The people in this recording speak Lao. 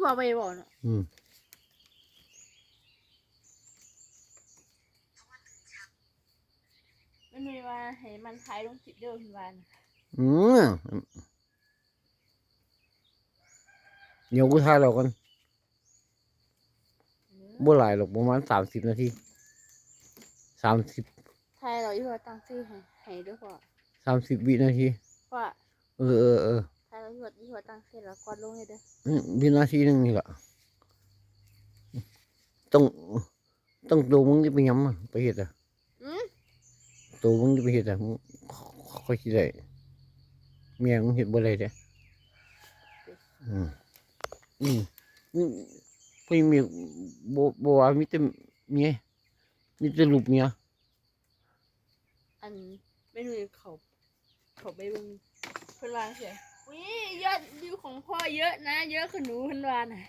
ພໍ່ໄປເວົ້າເນາະ ອືມ ແມ່ນວ່າໃຫ້ມັນຖ່າຍລົງຄລິບເດີ ເພິ່ນວ່ານະ ອືມ ດຽວກູຖ່າຍລາວກ່ອນ ເອີ ບໍ່ຫຼາຍດອກ ປະມານສາມສິບນາທີ ສາມສິບ ຖ່າຍລາວອີ່ພໍ່ຕັ້ງຊື່ໃຫ້ ໃຫ້ເດີພໍ່ ສາມສິບວິນາທີ ພໍ່ ເອີໆໆ ຖ່າຍລາວອີ່ພໍ່ຕັ້ງຊື່ລາວກອດລົງໃຫ້ເດີ ອືມ ວິນາທີໜຶ່ງນີ້ລະ ຕ້ອງ ຕ້ອງໂຕມຶງຈະໄປຫຍັງ ໄປເຮັດອະ ອືມ ໂຕມຶງຈະໄປເຮັດອະ ຂ້ອຍຊິໄດ້ ແມ່ມຶງເຮັດບໍ່ໄດ້ເດ້ ອືມ ອືມ ອືມ ຜູ້ຍິງມີ ບໍ່ ບໍ່ວ່າມີແຕ່ເມຍ ມີແຕ່ລູກເມຍ ອັນ ແມ່ນຸ້ຍເຂົາ ເຂົາໄປເບິ່ງ ເພິ່ນວ່າຈັ່ງຊີ້ ອຸ້ຍ ຍອດວິວຂອງພໍ່ເຍາະນະ ເຍາະຂະໜູ ເພິ່ນວ່ານະ